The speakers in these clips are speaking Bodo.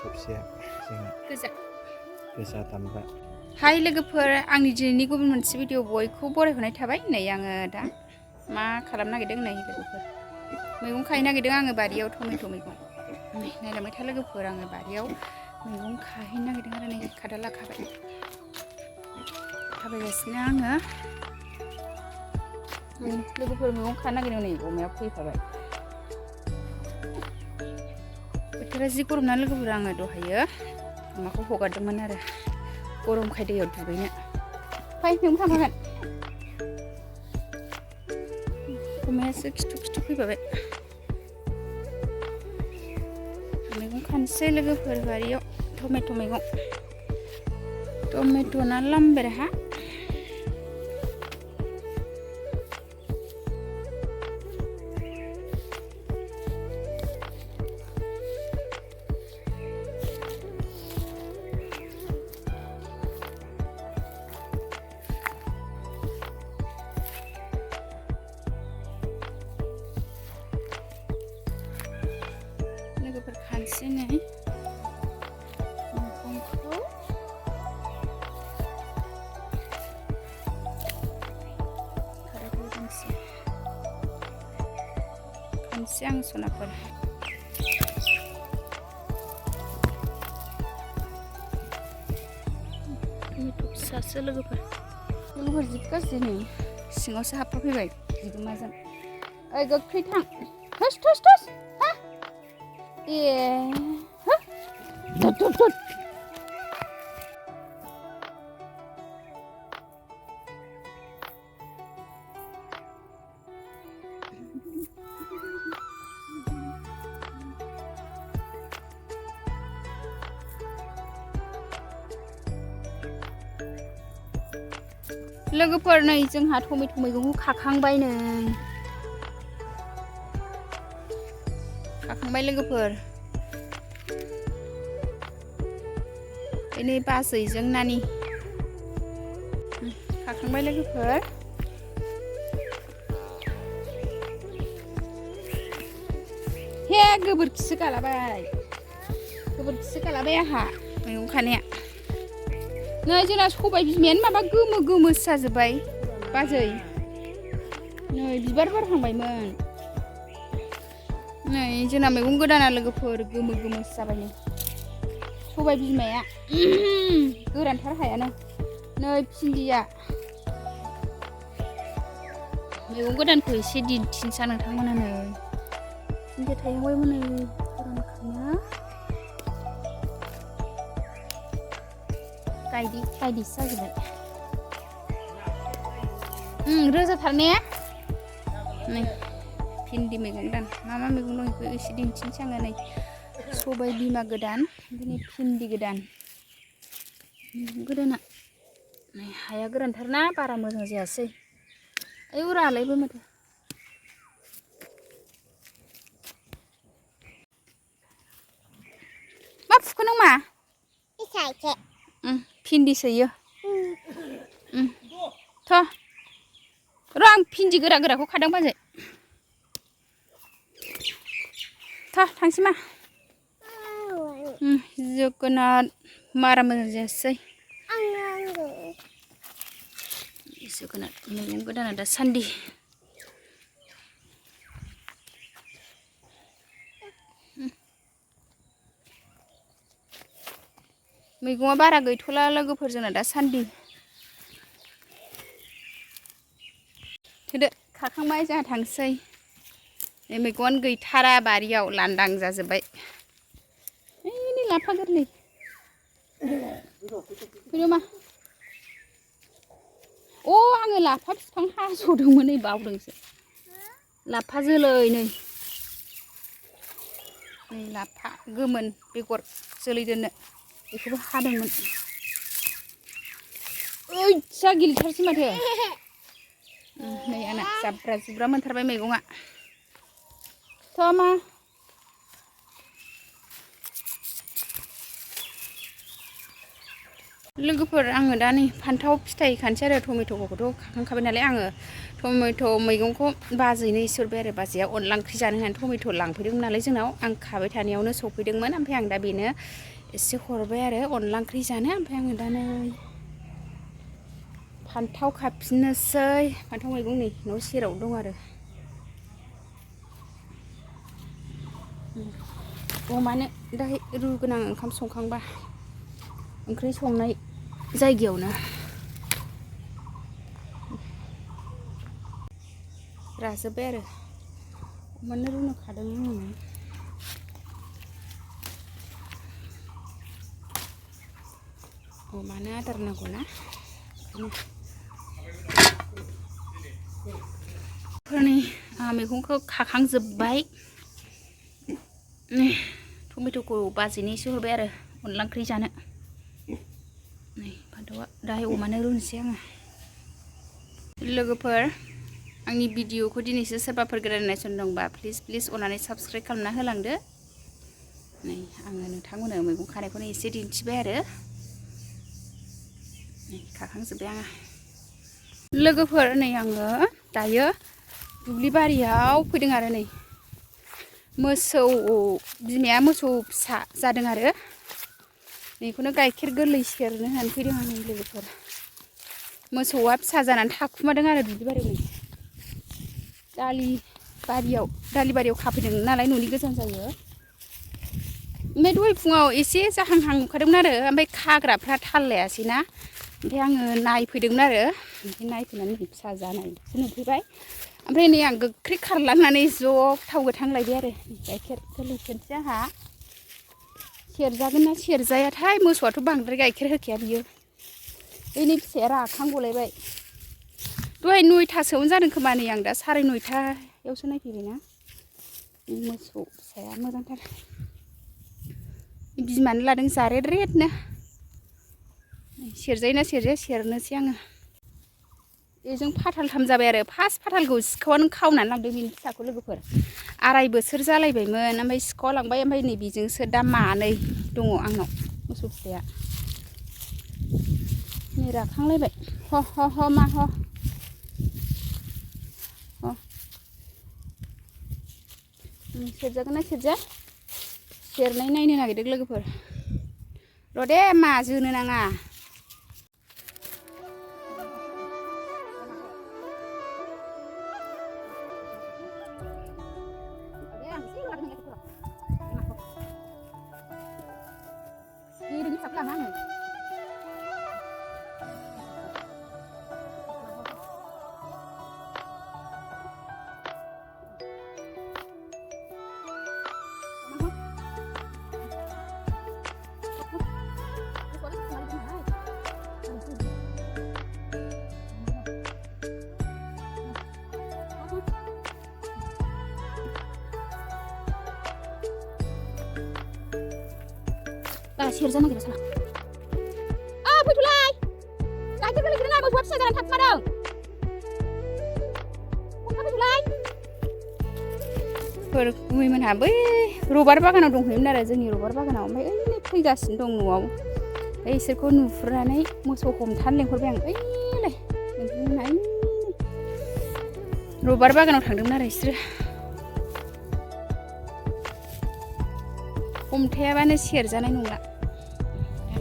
सबसेया जोंना गोजा दामब्रा हाय लोगोफोर आंनि दिनैनि गुबुन मोनसे भिडिअ बयखौ बरायहरनाय थाबाय नै आङो दा मा खालामनो नागिरदों नै लोगोफोर मैगं खाहैनो नागिरदों आङो बारियाव टमेट' मैगं नायलांबाय था लोगोफोर आङो बारियाव मैगं खाहैनो नागिरदों आरो नै खादा लाखाबाय थाबायगासिनो आङो लोगोफोर मैगं खानो नागिरदों नै अमाया फैफाबाय बोथोरा जि गरम ना लोगोफोर आङो दहायो अमाखौ हगारदोंमोन आरो गरमखाय दैयाव दुगैनो फै नों थांफागोन अमायासो खिथु फैफाबाय मैगं खानोसै लोगोफोर बारियाव टमेट' मैगं टमेट' ना लामबेरहा लोगोफोर खानोसै नै मैगंखौ खानोसै आं सनाफोर टमेट' फिसासो लोगोफोर जि गाज्रि नै सिङावसो हाबफा फैबाय बिगुमाजों ओइ गोख्रै थां थस हा ए हो थुद लोगोफोर नै जोंहा टमेट' मैगंखौ खाखांबाय लोगोफोर नै बाजैजों नानि खाखांबाय लोगोफोर हे गोबोरखिसो गालाबाय आंहा मैगं खानाया नै जोंना सबाय बिमायानो माबा गोमो जाजोब्बाय बाजै नै बिबार बारहांबायमोन नै जोंना मैगं गोदाना लोगोफोर गोमो जाबाय नै सबाय बिमाया गोरानथार हायानो नै भिन्दिया मैगं गोदानखौ एसे दिन्थिनोसै नोंथांमोना नै भिन्दिया थायहांबायमोन नै गोरानखायनो गायदिसो जाजोब्बाय रोजाथार ने नै भिन्दी मैगं गोदान मा मैगं दं बेखौ एसे दिन्थिनोसै आङो नै सबाय बिमा गोदान ओमफ्राय भिन्दी गोदान मैगं गोदाना नै हाया गोरानथारना बारा मोजां जायासै आयौ रालायबो माथो मा फुखो नों मा भिन्दी सोयो थ' र' आं भिन्दी गोराखौ खादों बाजै थ' थांसै मा जोगोनार बारा मोजां जायासै जोगोनार मैगं गोदाना दासान्दि मैगङा बारा गैथ'ला लोगोफोर जोंना दासान्दि थोदो खाखांबाय जोंहा थांसै मैगङानो गैथारा बारियाव लांदां जाजोब्बाय नै लाफा गोरलै फैदो मा आङो लाफा बिफां हास'दोंमोन नै बावदोंसो लाफा जोलै नै लाफा गोमोन बेगर जोलै दोननो बेखौबो हादोंमोन जा गिलिरथारसै माथो नै आंना जाब्रा मोनथारबाय मैगङा थ' मा लोगोफोर आङो दा नै फान्थाव फिथाइ खानोसै आरो टमेट'खौथ' खाखांखाबाय नालाय आङो टमेट' मैगंखौ बाजैनो इसोरबाय आरो बाजैया अनला ओंख्रि जानो होननानै टमेट' लांफैदोंमोन नालाय जोंनाव आं खाबाय थानायावनो सफैदोंमोन ओमफ्राय आं दा बेनो एसे हरबाय आरो अनला ओंख्रि जानो ओमफ्राय आङो दा नै फान्थाव खाफिननोसै फान्थाव मैगं नै न' सेराव दं आरो अमानो दाहाय रुगोन आं ओंखाम संखांबा ओंख्रि संनाय जायगायावनो राजोब्बाय आरो अमानो रुनो खादों आङो अमानो आदार नांगौना फोरनि मैगंखौ खाखांजोब्बाय टमेट'खौ बाजैनो एसे हरबाय आरो अनला ओंख्रि जानो नै फान्थावआ दाहाय अमानो रुनोसै आङो लोगोफोर आंनि भिडिअखौ दिनैसो सोरबाफोर गोदान नायसन दंबा प्लिज अननानै साबस्क्राइब खालामना होलांदो नै आङो नोंथांमोननो मैगं खानायखौनो एसे दिन्थिबाय आरो नै खाखांजोब्बाय आङो लोगोफोर नै आङो दायो दुब्लि बारियाव फैदों आरो नै मोसौ बिमाया मोसौ फिसा जादों आरो बेखौनो गाइखेर गोरलै सेरनो होननानै फैदों आं लोगोफोर मोसौआ फिसा जानानै थाखुमादों आरो दुब्लि बारियाव नै दालि बारियाव खाफैदों नालाय न'नि गोजान जायो ओमफ्राय दहाय फुङाव एसे जाहांहां नुखादोंमोन आरो ओमफ्राय खाग्राफ्रा थाल लायासै ना ओमफ्राय आङो नायफैदोंमोन आरो ओमफ्राय नायफैनानै फिसा जानायसो नुफैबाय ओमफ्राय नै आं गोख्रै खारलांनानै ज' थाव गोथां लायबाय आरो गाइखेर गोरलै सेरनोसै आंहा सेरजागोन ना सेरजायाथाय मोसौआथ' बांद्राय गाइखेर होखाया बियो बैनि फिसाया राखां गलायबाय दहाय 9थासोआवनो जादों खोमा नै आं दा 9:30यावसो नायफैबायना मोसौ फिसाया मोजांथार बिमानो लादों जारेद-रेदनो सेरजायोना सेरजाया सेरनोसै आङो बेजों फाथालथाम जाबाय आरो फार्स्ट फाथालखौ सिखावानो खावनानै लांदों बिनि फिसाखौ लोगोफोर 2.5 बोसोर जालायबायमोन ओमफ्राय सिखावा लांबाय ओमफ्राय नै बेजोंसो दा 2 दङ आंनाव मोसौ फिसाया नै राखांलायबाय ह मा ह सेरजागोन ना सेरजाया सेरनाय नायनो नागिरदों लोगोफोर र' दे मा जोनो नाङा सेरजा नागिरनो साला फैथ'लाय गाइखेर गोरलैखौनो ना मोसौआ फिसा जानानै थाखुमादों फैथ'लाय गुमैमोनहा बै रबार बागानाव दंहैयोमोन आरो जोंनि रबार बागानाव ओमफ्राय ओइ फैगासिनो दं न'आव ओमफ्राय इसोरखौ नुहुरनानै मोसौ हमथानो लेंहरबाय आं ओइलाय नोंथांमोनहा रबार बागानाव थांदोंमोन आरो इसोरो हमथायाबानो सेरजानाय नंला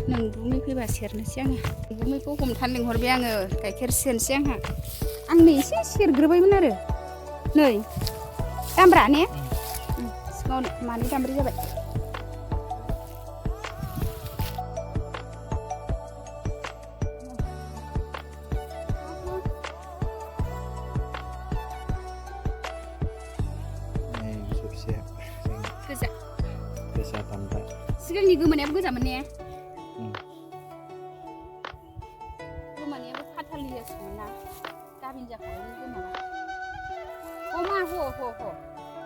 नोंगुमै फैबा सेरनोसै आङो नोंगुमैखौ हमथानो लिंहरबाय आङो गाइखेर सेरनोसै आंहा आंनो एसे सेरग्रोबायमोन आरो नै दामब्रा ने सिगाङाव 2 दामब्रि जाबाय गोजा दामब्रा सिगांनि गोमानायाबो गोजामोन ने गोमानायाबो फाथालियासोमोन ना गाबिन जाखाबाय गोमाना मा ह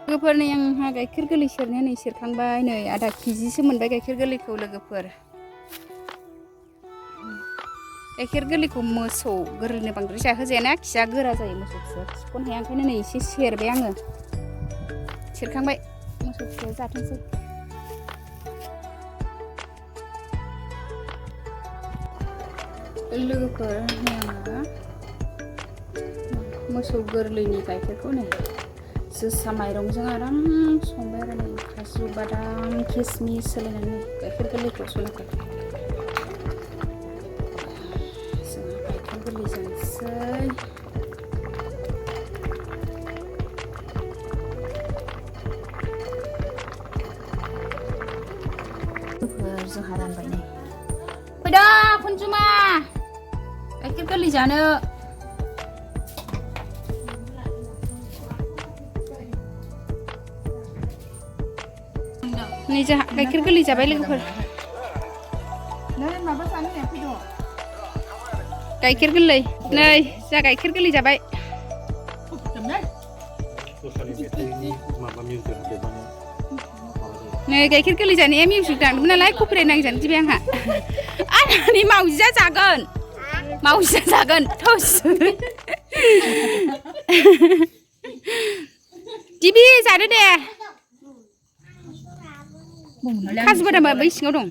लोगोफोर नै आंहा गाइखेर गोरलै सेरनाया नै सेरखांबाय नै 1/2 केजिसो मोनबाय गाइखेर गोरलैखौ लोगोफोर गाइखेर गोरलैखौ मोसौ गोरलैनो बांद्राय जाहोजायाना खिया गोरा जायो मोसौ फिसाया खिख'नो हाया ओंखायनो नै एसे सेरबाय आङो सेरखांबाय मोसौ फिसाया जाथोंसै लोगोफोर आङो मोसौ गोरलैनि गाइखेरखौ नै जोसा माइरंजों आराम संबाय आरो नै काजु बादाम किसमिस सोलायनानै गाइखेर गोरलैखौ सलाखौ जोंहा गाइखेर गोरलै जानोसै जोंहा रानबाय नै फैदा खनजुमा गाइखेर गोरलै जानो नै जोंहा गाइखेर गोरलै जाबाय लोगोफोर गाइखेर गोरलै नै जोंहा गाइखेर गोरलै जाबाय नै गाइखेर गोरलै जानाया मिउजिक दामदोंमोन नालाय कपिराइट नांजानो दिबाय आंहा आंनि मावजिया जागोन मावजिया जागोन थस दिबि जादो दे काजु बादामा बै सिङाव दं